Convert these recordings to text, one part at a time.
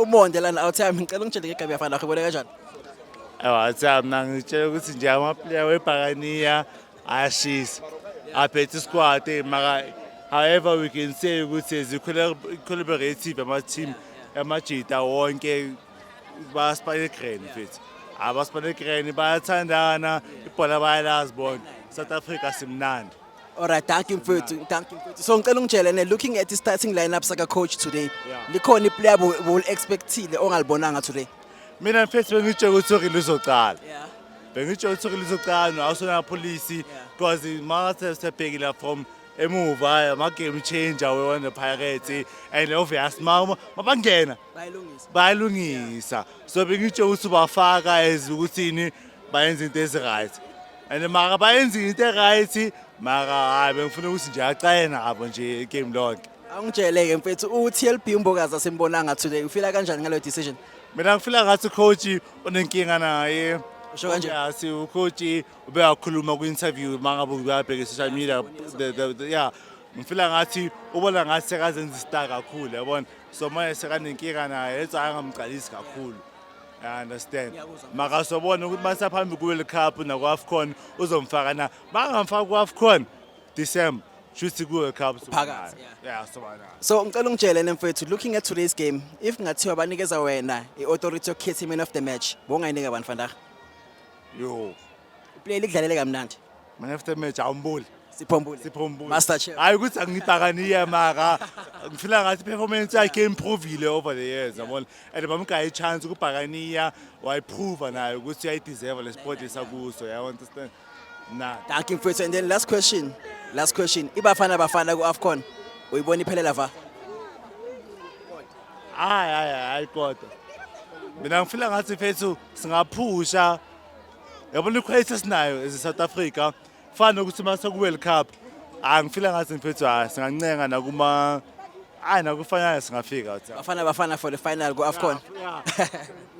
Umonde lana awuthami, ngicela ungitshele ngegame yafana yakho, ibone kanjani? Awathi mina ngitshela ukuthi nje ama-player webhakaniya ayashisa, aphethe isquad maka. However, we can say ukuthi zi-collaborative ama-team, amajita wonke bayasipane grand mfethu, abasipane grand, bayathandana, ibhola bayalazi bonke. South Africa simnandi. Alright, thank you mfethu, thank you mfethu. So ngicela ungitshele ne, looking at the starting lineup saka coach today, likhona iplayer bo expectile ongalibonanga today? Mina mfethu bengitshela ukuthi uri lizocala, bengitshela ukuthi uri lizocala no-Oswin Appollis, because mase sebhekile from emuva ama-game changer we-Orlando Pirates, and obvious mabangena Bayilungisa. Bayalungisa. So bengitsho ukuthi bafaka as ukuthini, bayenza into ezi-right, and mara bayenza into e-right, mara hayi, bengifuna ukuthi nje acaye nabo nje igame lonke. Angitshele ke mfethu, u-TLB uMbokazi asimbonanga today. Ufila kanjani ngalo decision? Mina ngifila ngathi coach unenkinga naye. Usho kanje? Obvious, ucoach ubeyakhuluma kwi-interview, mangabe uyabheka i-social media, yeah, ngifila ngathi ubona ngathi sekazenza istar kakhulu, yabona. So manje sekanenkinga naye, ethi angamcalisi kakhulu. I understand. Ngiyakuzwa. Makasobona ukuthi masaphambi ku-World Cup naku-AFCON uzomfaka na. Bangamfaka ku-AFCON December, shuthi ku-World Cup soba Phakathi, nayo. Yeah, soba nayo. So ngicela ungitshele ne mfethu, looking at today's game, if ngathiwa banikeza wena i-authority yokukhetha man of the match, bongayinika bani vandag? Yo. Iplayer lidlalele kamnandi. Man of the match awumbuli. Sipho Mbule. Sipho Mbule. Master Chef. Hayi ukuthi angibhakaniya, mara ngifila ngathi performance yakhe improvile over the years, yabona, and bamgaya i-chance kubhakaniya, wayiprova nayo ukuthi uyayideserve le sport esakuso, ya understand na. Thank you mfethu. And then last question. Last question. IBafana Bafana ku-AFCON uyibona iphelela va? Hayi, hayi, hayi, kodwa mina ngifila ngathi mfethu singaphusha, yabona, iquality esinayo as South Africa, fana nokuthi mase ku-World Cup, hayi, ngifila ngathi mfethu, hayi, singancenga nakuma, hayi, nakufanele singafika uthi. Bafana Bafana for the final ku-AFCON.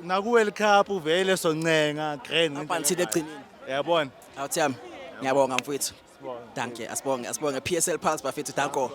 Naku-World Cup vele soncenga grand. Up until ekugcineni. Yabona. Awuthiyami. Ngiyabonga mfethu. Dankie, asibonge, asibonge. PSL Pulse bafethu, danko.